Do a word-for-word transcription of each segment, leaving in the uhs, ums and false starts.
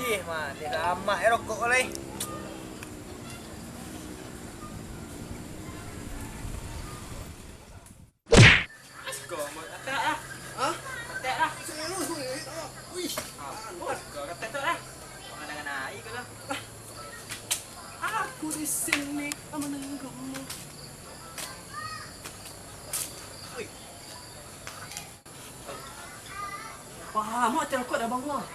Eh, mah, dia lamak eh rokok ko lai. Siko, Ambot. Atak lah. Hah? Atak lah. Sini lu, sini. Wih. Ambot, siko, atak tu lah. Jangan dengan air ko lah. Aku di sini menunggumu. Wih. Wah, mak tiang rokok dah, Bang, lah.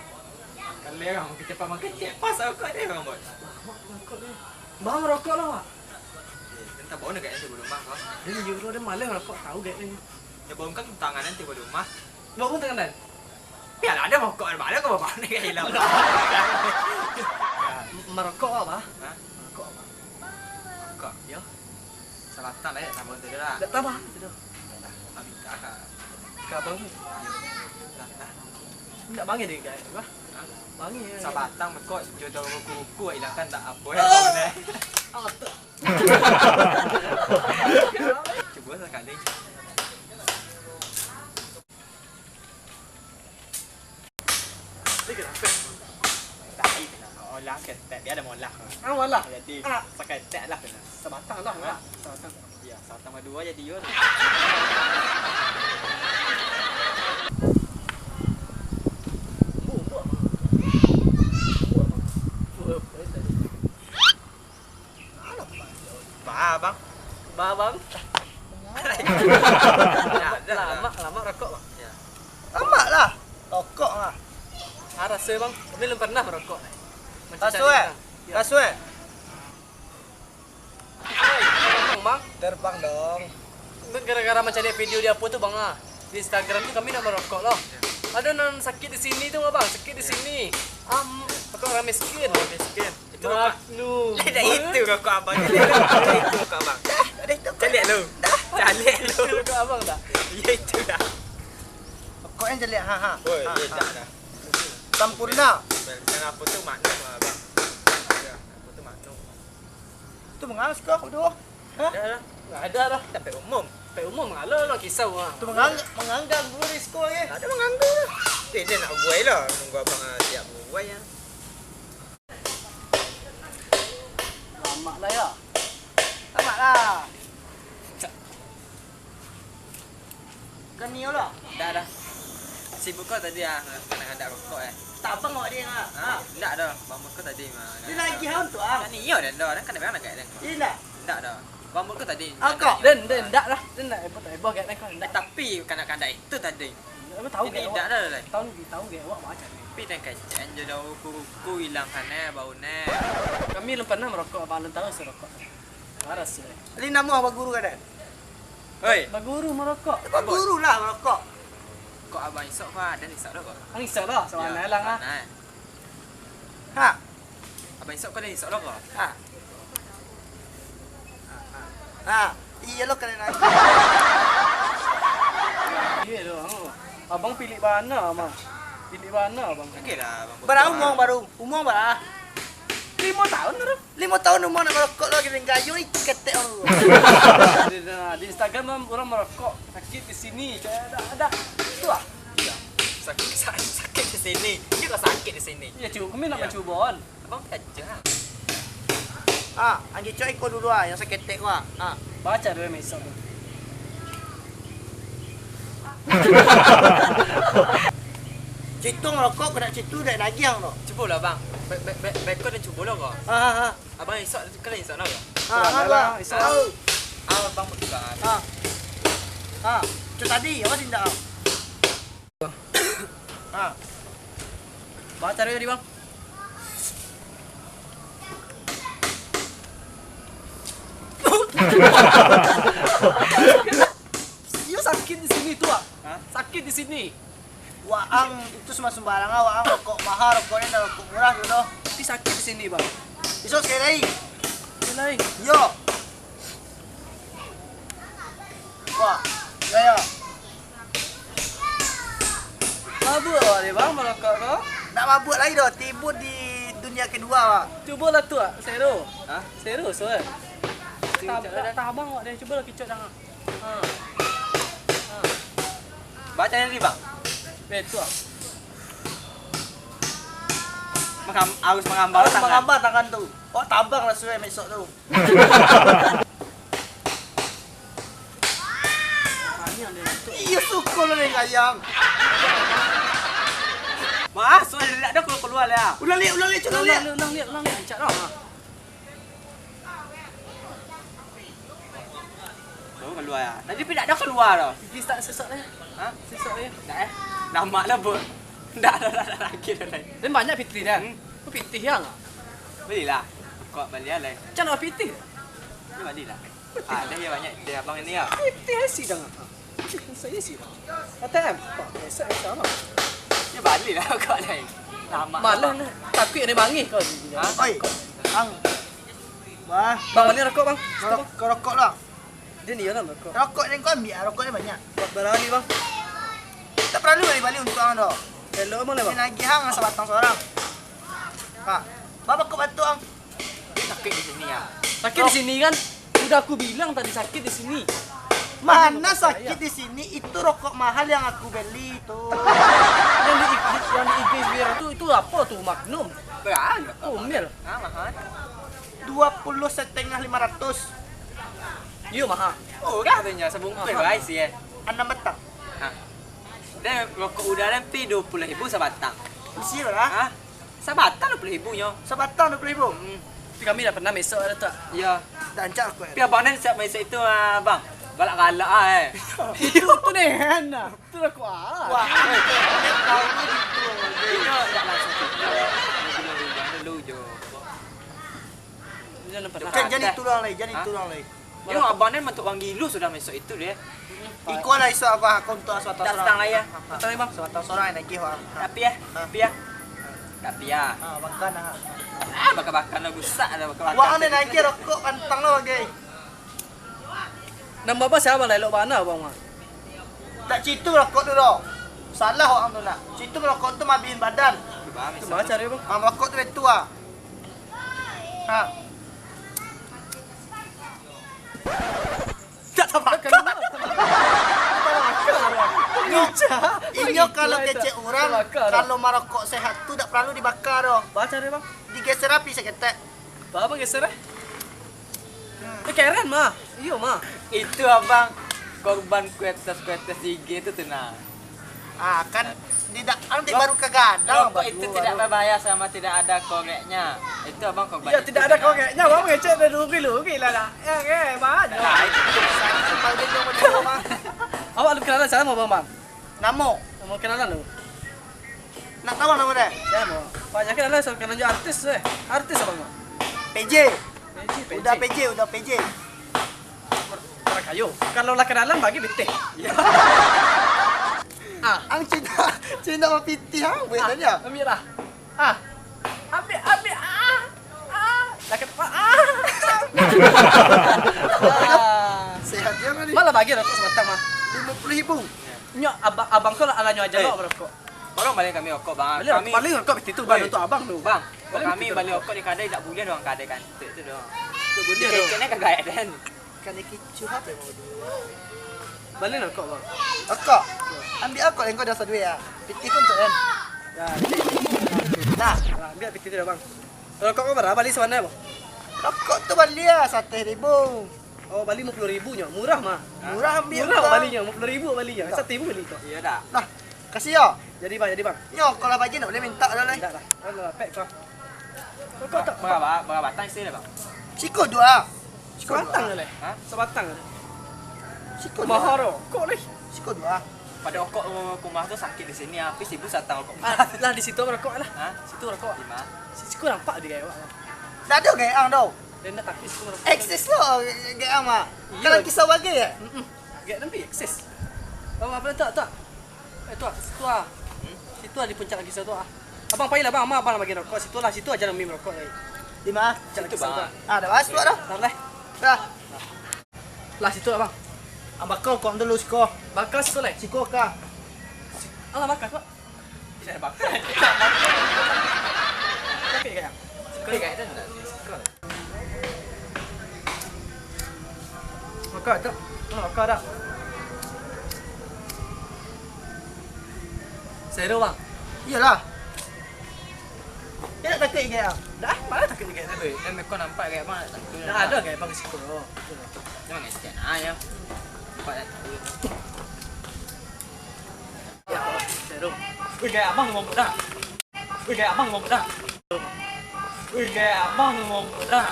Kalau orang kecepat makan, cepat rokok dia, Bang, Bot. Wah, mak tiang rokok dah. Bang, rokok lah, Mak. Eh, entah bau nak gaya tu belum, Bang, kau. Dia jujur, dia malas rokok, tahu gaya ni. Ya, bau kan tangan nanti belum, Mah. Bau kan tangan, Dan? Ya, lah, ada rokok, ada balik kau, Bang, ni gaya hilang. Merokok apa? Hah? Merokok apa? Rokok? Ya. Sabatang lah, ya, tambah tu dah. Tak tambah, tu dah. Habis dah. Ke abang ni? Ya. Dah, dah. Ndak bangih deh, guys. Wah. Hah? Bangih, ya. Sabatang bekok, jodoh ruku-ruku, hilangkan tak apa, ya, kau ni. Apa tu? Cuba sekali. Dia kenapa? Tak, dia kena olah ketek. Dia ada molah. Ah, molah. Jadi, ah, saketek lah kena. Sabatang lah, ha? Sabatang. Ya, sabatang badua jadi yo. Ba, Bang. Ba, Bang. Lama, lama rokok, Bang. Ya. Lama lah. Rokok lah. Ah, rasa, Bang. Kami belum pernah merokok. Rasa, eh? Ya. Rasa, eh? Oi, Bang, Bang. Terbang dong. Kan gara-gara mancaliak video di apo tu, Bang, ah. Di Instagram tu kami nak merokok loh. Ada nan sakit di sini tu, Bang. Sakit di sini. Am, rokok orang miskin. Orang miskin. Itu rokok. Maknu. Lah, dah itu rokok abang. Dah itu rokok abang. Dah, dah itu. Caliak lu. Dah. Caliak lu. Itu rokok abang tak? Ya, itu dah. Rokok yang caliak, ha, ha. Oi, ha, ya, ha. Dah, dah. Sampurna. Yang apa tu maknu, abang? Ya, apa tu maknu? Tu mengang siko aku tu. Hah? Ada lah. Nggak ada lah. Sampai umum. Sampai umum, kalau lah kisah orang. Tu mengang-, mengang ganggu risiko lagi. Tak ada mengganggu lah. Eh, dia nak buai lah. Nunggu abang, ah, siap buai ya. Lamak lah, ya. Lamak lah. Kan Nio lah. Dah, dah. Sibuk kau tadi ah, nak, nak rokok eh. Tabang awak dia lah. Ha? Ndak dah, bang kau tadi mah. Dia lagi haun tu ah. Kan iyo dah, dah. Kan dah nak agak dah. Iya ndak? Ndak dah. Bang kau tadi. Akak. Dan, dan, ndak lah. Dan ndak heboh, tak heboh agak dah kau. Ndak. Tapi kanak-kanak itu tadi. Apa tahu gak awak? Ndak dah lah. Tahu, tahu gak awak macam ni. Tapi dan kacang je dah ruku-ruku hilang kan eh, bau neh. Kami belum pernah merokok, abang belum tahu serokok. Waras ya. Jadi namo baguru ka den? Oi. Baguru marokok. Baguru lah marokok. Kok abang isok ko, den isok dah ko? Ang isok dah, sabanai lah ah. Ha. Abang isok ko, den isok dah ko? Ha. Ha. Iyo lo kalian aja. Iyo lo, ang. Abang pilik bana mah. Pilik bana abang. Okey lah abang. Bara umua baru? Umua bara? Limo tahun tu. Limo tahun umua nak marokok lagi, gayung itu ketek baru. Di, di Instagram urang marokok, sakit di sini, cak ada, ada. Itu ah. Iya. Sakit, sa-, sakit di sini. Ini kok sakit di sini. Iya, cubo. Kami nak mancubo an. Abang kerja. Ah, anggi cok iko dulu ah, yang saketek ko ah. Ah. Baca dulu mesok tu. Citu ngarokok kena citu dek dagiang tu. Cubolah bang. Be-, be-, be-, beko dan cubolah ko. Ha ha ha. Abang isok kan isok nak ko? Ha ha lah. Isok. Ah, abang buka. Ha. Ha. Cok tadi apa tindak? Ha. Baca dulu tadi bang. Iyo sakit di sini tu ah. Ha? Sakit di sini. Waang itu semua sembarang ah, waang rokok mahal, rokok ni dan rokok murah tu doh. Tapi sakit di sini bang. Isok sekali lagi. Sekali lagi. Yo. Wah, yo yo. Mabuk awak ni bang, marokok ko? Ndak mabuk lagi doh, tibo di dunia kedua awak. Cubolah tu ah, sero. Ha? Sero so eh. Tab-, tabang awak deh, cubolah kicok dah. Ha. Ha. Baca tadi bang. Eh tu ah. Kam-, harus mangambang Harus tangan. mangambang tangan tu. Awak tabang lah suai esok tu. Iyo, syukur lah dari sayang. Mah, suai liak dah keluar-keluar lah. Ulang liak, ulang liak, cun, ulang liak. Ulang liak, ulang liak, rancak dah. Baru keluar ya. Tadi pun tak ada keluar dah. Gigi tak sesok lah. Ha? Sesok ya. Tak eh. Lama lah, Bot. Tak ada, tak ada lagi dah. Dan banyak pitih dah. Hmm. Kau pitih yang? Belilah. Kau beli lah. Macam nak pitih? Ni belilah. Ah, dah ya banyak pitih abang ini ya. Pitih sih dah. Saya sih dah. A T M. Pak, biasa sama. Ya belilah kau lain. Lama. Malah lah. Takut ada bangih kau. Ha? Oi, ang. Wah. Bang, beli rokok, Bang. Rokok, rokok lah. Dia ni lah rokok. Rokok ni kau ambil, rokok ni banyak. Ba-, bara ni, Bang? Tak perlu bali-bali untuang tu. Elok emang lah, Bang. Ni lagi hang sabatang sorang. Ha. Bapa kau batuk, ang. Dia sakit di sini ya. Sakit di sini kan? Udah aku bilang tadi sakit di sini. Mana sakit di sini? Itu rokok mahal yang aku beli tu. Yang di, yang di I G Zira tu, itu apa tu? Magnum? Berapa? Omel. Ah, mahal. Dua puluh setengah lima ratus. Iyo, mahal. Murah tu nya, sabungkuih Mahal. Bagai sih, eh. Anam batang. Ha. Dan rokok udah dan pi dua puluh ribu sabatang. Isi lah. Ha? Sabatang dua puluh ribu nyo. Sabatang dua puluh ribu. Hmm. Tapi kami dah pernah mesok ada tak? Ya. Dah ancak aku. Tapi abang ni siap mesok itu, ah, bang. Galak-galak ah, eh. Itu tu deh, kan. Tu lah kuat. Wah, tahu ni gitu. Inyo tak langsung kita. Dulu jo. Dia dah pernah Jan, jan ada. Itu urang lai, jan Ha? Itu urang lai. Yo, abang ni mantuk urang gilo sudah mesok itu dia. Iko lah iso apa, aku untuk suatu Tak sorang. Setang lai ya. Betul, Bang. Suatu sorang yang nagih, Bang. Tapi ya, Ha. tapi ya. Tapi ya. Ha, makan lah. Ah, bakar-bakar lah, rusak lah bakar-bakar. Wah, ni nagih rokok pantang lo, bagai. Nambah apa siapa lah, elok bana, Bang, Bang? Tak citu rokok tu doh. Salah orang tu nak. Citu rokok tu mabihin badan. Bang, Itu misal- mana cari, Bang? Ah, rokok tu itu ah. Ha. Tak tabakar. Inyo kalau kecek urang, kalau marokok sehat tu dak paralu dibakar doh. Baca deh, Bang. Digeser api saketek. Apa geser eh? Eh, keren mah. Iyo mah. Itu abang korban kuetes-kuetes di I G tu tu nah. Ah, kan tidak, kan di Bang, baru kagadang, rokok itu baru, tidak baru. Berbahaya sama tidak ada koreknya. Itu abang korban Ya, itu tidak ada kena. Koreknya, abang ngecek dah duri-duri lah, lah. Ya, oke, Bang. Nah, itu. Awak lu kenalan sama Bang, Bang? Namo? Namo kenalan lu? Nak tahu nama dia? Siapa? Pak Jakir lah, so, kenalan jo artis, eh. Artis apa, Bang? P J. P J, Udah P J. P J, udah P J. Orang kayo. Kalau lah kenalan, bagi pitih. Ah. Ang cinta, cinta sama pitih, ang. Boleh Ah, tanya? Ambil lah. Ah. Ambil, ambil. Ah. Ah. Lah kena, ah. Ah. Sehat dia mah ni. Malah bagi rokok sebatang mah. Lima puluh ribu. Nyo, abang, abang kau lah alanyo aja Eh. Lo berokok. Tolong balian kami rokok, Bang. Balian Kami rokok, balian rokok itu, Bang, Weh. Untuk abang tu. Bang, Balian kami itu balian rokok. Rokok di kadai tak boleh doang, kadai kantik tu doang. Tak boleh Dia doang. Kekeknya kagak ada kan. Kadai kicuh apa yang mau dulu? Balian rokok, Bang. Rokok? Ambil rokok yang kau dah seduai ya. Pitih pun tak kan? Ya, pitih. Nah. Nah, ambil pitih tu dah, Bang. Rokok kau berapa bali sebenarnya, Bang? Rokok tu bali lah seratus ribu. Oh, bali lima puluh ribu nyo. Murah mah. Murah ambil Murah kau. Bali nyo, lima puluh ribu bali nyo. Tak. Satu ribu bali tu. Iya dah. Nah, Kasih yo. Jadi bang, jadi bang. Nyo, kalau bajin nak boleh minta dah lai. Tidak lah. Kan dah lapek kau. Kau, kau tak Berapa, berapa batang isi dah, Bang? Siko dua. Siko Sebatang dua. Dah lai. Ha? Sebatang dah. Siko dua. Mahal rokok lai. Siko dua. Pada rokok rumah tu sakit di sini, habis ibu satang rokok. Ah, lah di situ rokok lah. Ha? Situ rokok. Di mana? Si-, siku nampak di gaya awak lah. Dah ada gaya ang tau. Dan dah takut siku rokok. Eksis lo gaya ang mah. Iya. Kalau kisah bagai ya? Mm-mm. Gaya tapi eksis. Bang, apa tak, tak? Eh, tu ah, situ ah. Hmm? Situ ah di puncak kisah tu ah. Abang pailah bang, abang, abang bagi rokok. Situ lah, situ aja minum rokok lai. Di mana? Situ, bang. Ah, dah masuk dah. Dah, dah. Dah. Lah situ lah bang. Ah, bakar kau dulu siko. Bakar situ lai. Siko kah? Alah bakar kau. Bisa bakar. Tapi kayak. Siko lai. Bakar tak? Bakar tak? Saya bang. Iyalah. Indak takuik gek ah. Dah, ma takuik gek tu. Eh, meko nampak gek, ma takuik. Dah ado gek, bang, siko tu. Memang kasian aja. Nampak dah tahu. Ya, seru. Wih, gek abang ngomong dah. Wih, gek abang ngomong dah. Wih, gek abang ngomong dah.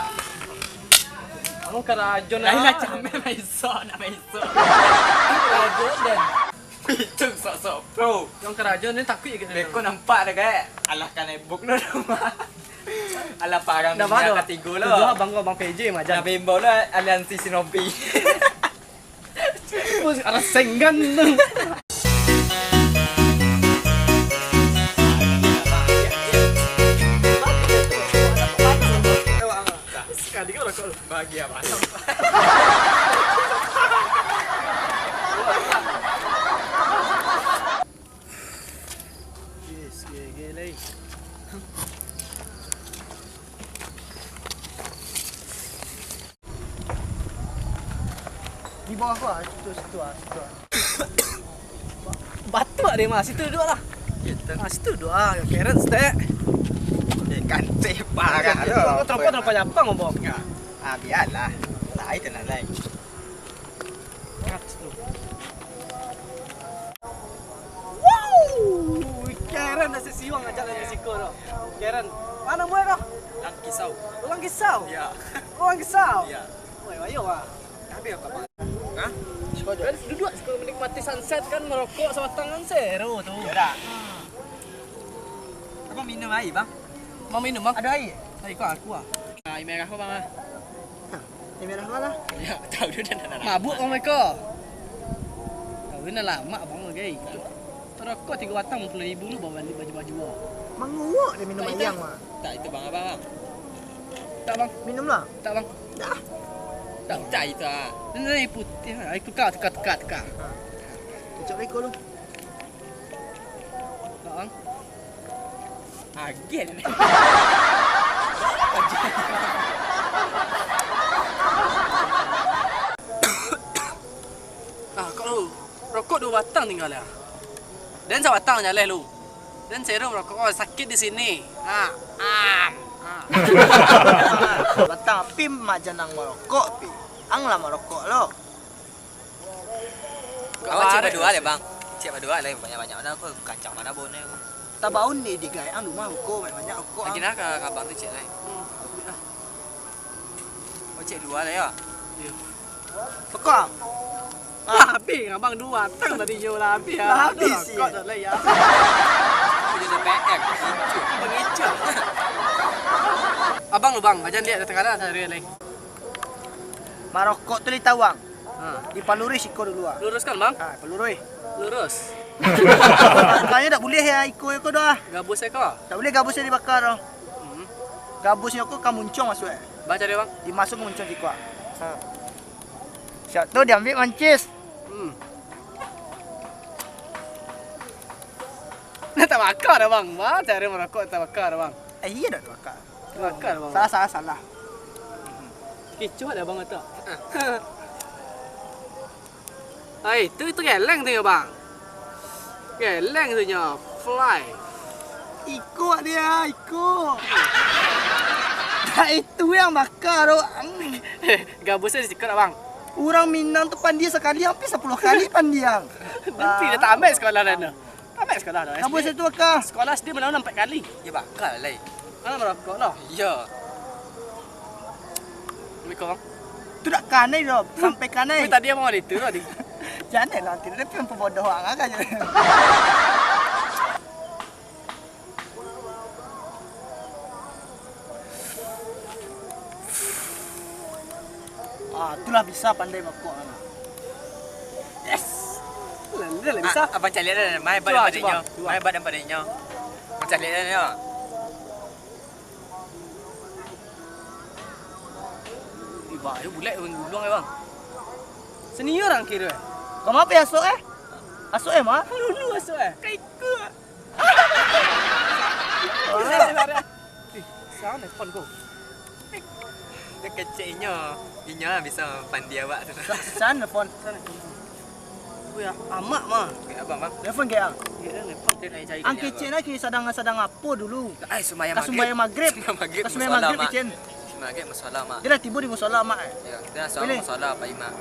Abang karajo nah. Lain lah, cameh, maiso, nak maiso. Karajo dan Itu sok-sok pro. Yang karajo ni takuik gek. Beko nampak dah gek. Alah, kanai buk lo dah mah. Alah, parang dah dunia katigo lo. Tujuh abang kau, Bang P J majan. Nah, bimbau lo aliansi Shinobi. Bos, arah senggan tu. Sekali kau rokok lu. Bahagia malam. Yes, gege lai. Di bawah gua, situ, situ ah, situ ah. Batuk deh, Mas. Situ duduk lah. Gitu. Ah, situ duduk ah, keren stek. Eh, kan ceh parah tu. Kau teropong, teropong apa ngomong? Ah, biarlah. Lah, itu nak lain. Wow! Keren dah sisiwang ajak dari siko tu. Keren. Mana muai kau? Langkisau. Langkisau? Ya. Langkisau? Ya. Woi, ayo ah. Tapi apa, Bang? Hah? Kan duduk siko menikmati sunset kan, merokok sabatang kan seru tu. Ya dah. Abang minum air, Bang? Mau minum, Bang? Ada air? Air kau aku ah. Air merah kau, Bang ah. Hah, air merah kau lah. Ya, tahu dia dah nak. Mabuk kau mereka. Kau ni lamak, Bang, lagi. Rokok tiga batang lima puluh ribu lu bawa balik baju-baju ah. Manguak dia minum ayang mah. Tak itu, Bang, abang, Bang. Tak, Bang. Minumlah. Tak, Bang. Dah. Tak. Minta itu ah. Ini air putih ah. Air tukar, tukar, tukar, tukar. Ha. Kecap leko lu. Bang. Agen. Ah, kok lu rokok dua batang tinggal ya? Dan sabatang jaleh lu. Dan serum rokok, oh, sakit di sini. Ah, ah, ah. Batang api majanang marokok, pi. Ang lah marokok lo. Awak cek badua deh, Bang. Cek badua lah, banyak-banyak mana aku kancang mana bone aku. Tabaun ni digaek ang rumah rokok, banyak-banyak rokok. Lagi nak ka abang tu cek lah. Hmm. Awak cek dua lah ya. Iya. Rokok. Ah, habis abang dua batang tadi yo lah habis ah. Lah habis, rokok ya. Dah lah ya. Aku jadi P M, pengicu. Pengicu. Abang lu, Bang, ajan dia datang kalah sehari lain. Marokok tu ditawang. Ha. Dipaluruih siko dulu ah. Luruskan, Bang. Ha, paluruih. Lurus. Makanya tak boleh ya iko-iko doh ah. Gabus iko? Tak boleh gabus yang dibakar doh. Hmm. Gabus iko ka muncuang masuk eh. Baca dia, Bang. Dimasuk muncuang siko ah. Ha. Siap tu diambil mancis. Hmm. Nah, tak bakar dah, Bang. Wah, cara merokok tak bakar dah, Bang. Eh, iya dah tak bakar. Bakar, Bang. Salah, salah, salah. Kicuah dah, Bang, tu. Ah, itu, itu geleng tu ya, Bang. Geleng tu nyo, fly. Iko dia, iko. Dah itu yang bakar tu. Gabus dia sikit, Bang. Urang Minang tu pandia sakali, hampir sapuluah kali pandia. Nanti dah tamat sekolah dah tu. Tamat sekolah dah. Gabus S D. Itu bakar. Sekolah S D malam ampek kali. Ya bakar lah. Mana merokok lah? Iya. Assalamualaikum, Bang. Tu dak kanai doh, sampai kanai. Tapi tadi abang ada itu tadi. Jangan lah, tidak ada pun pembodoh orang aja. Ah, itulah bisa pandai bakok anak. Yes. Lah, lah, lah, bisa. Ah, abang caliak dah, mai badan padinyo. Cuba, cuba. Mai badan padinyo. Abang caliak dah, yo. Ih, bah, dia bulek, bang, gulung, eh, bang. Senior ang kira, eh? Kau apa ya, asok, eh? Asok, eh, mah? Lulu asok, eh? Kai ku. Ih, sana phone kau. Dia kecil inyo. Inyo lah bisa pandia awak tu. Sana phone. Sana phone. Amak mah. Kayak abang, bang. Telepon kayak ang. Iya, telepon, dia nak cari. Ang kecek lagi sadang, sadang apo dulu? Ai, sumbayang maghrib. Sumbayang maghrib. Sumbayang maghrib, sumbayang maghrib, Mak. Kecek. Sumbayang maghrib, musala, Mak. Dia lah tibo di musala, Mak. Ya, dia langsung musala, Pak Imam.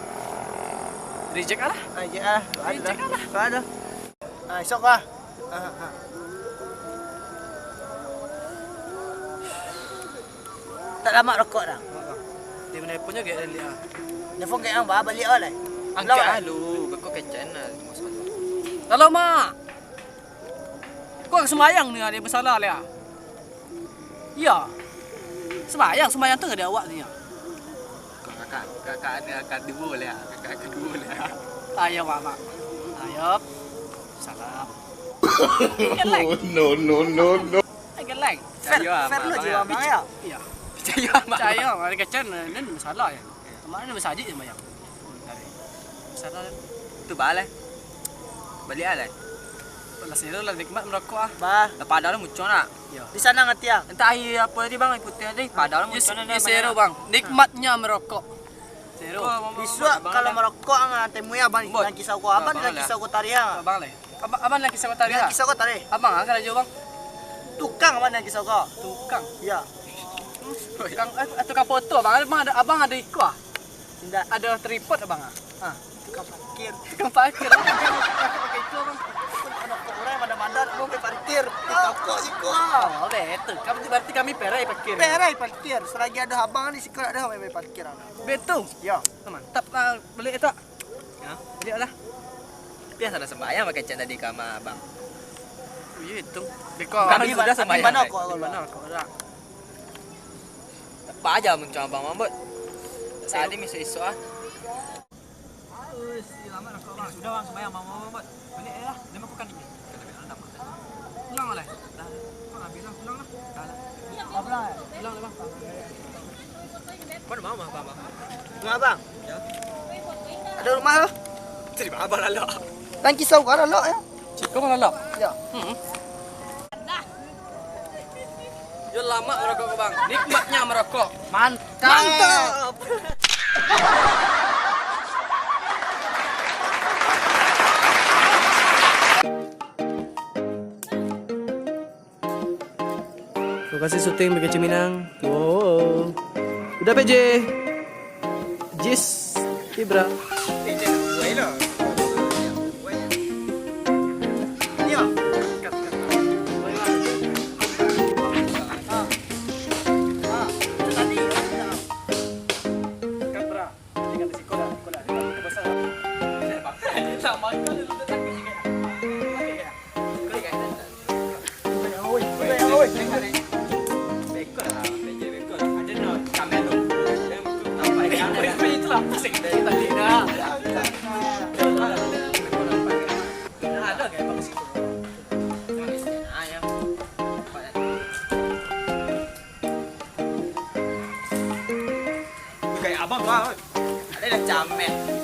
Reject lah. Ah, reject lah. Reject lah. Tak ada. Ah, esok lah. Ah, ah. Tak lamak rokok dah. Dia mana punyo gek dia lihat. Dia phone gek ang, bah, baliak lah. Angkat lah lu, beko kecen lah. Halo, Mak. Kok sumbayang ni ada masalah lah? Iya. Sumbayang, sumbayang tu ada awak ni. Kakak, kakak ada angkat dua lah. Kakak angkat dua lah. Ayo, Mak, Mak. Ayo. Salam. Geleng. No, no, no, no. Geleng. Fair, fair lo jiwa abang ya? Iya. Picayo, Mak. Picayo, Mak. Ada kecen, ini masalah ya. Kemarin masajik sama yang. Masalah. Tu balik lah. Balik lah. Lah sero lah nikmat merokok ah. Bah. Lah padahal muncul nak. Iya. Di sana ngerti ah. Entah air apa tadi bang, air putih tadi. Padahal muncul nak. Sero bang. Nikmatnya merokok. Sero. Bisuak kalau merokok ang temui abang di Langkisau ko. Abang di Langkisau ko tarih ah. Abang lah. Abang, abang Langkisau ko tarih ah. Langkisau ko tarih. Abang ah karajo bang. Tukang abang Langkisau ko. Tukang. Iya. Tukang, eh, tukang foto abang. Abang ada, abang ada iko ah. Indak. Ada tripod abang ah. Ah. Tukang parkir. Tukang parkir. Pakai itu abang. Anak kok urang mada-mada nak mau parkir. Tokok siko ah. Oh, betul. Kamu berarti kami perai parkir. Perai parkir. Selagi ada abang di siko ada abang parkir. Betul. Ya. Mantap lah balik itu. Ya, baliak lah. Tapi yang salah sembahyang pakai chat tadi ka ama abang. Oh, iya itu. Beko. Kami sudah sembahyang. Di mana kau? Di mana kau dah? Apa aja muncul abang mambut. Tadi misal esok ah. Sudah bang sembahyang abang mambut. Baliak lah. Dia makan ini. Pulang lah. Dah. Kau habis lah, pulang lah. Dah lah. Pulang lah bang. Kau ada mama apa abang? Rumah abang? Ya. Ada rumah tu? Jadi abang lalok. Langkisau ko lalok ya? Ciko lalok? Ya. Hmm. Yo lamak merokok ko bang. Nikmatnya merokok. Mantap. Mantap. Lokasi syuting B K C Minang. Wow. Udah P J. Jis. Ibra. Kayak abang lah. Ada dah cameh.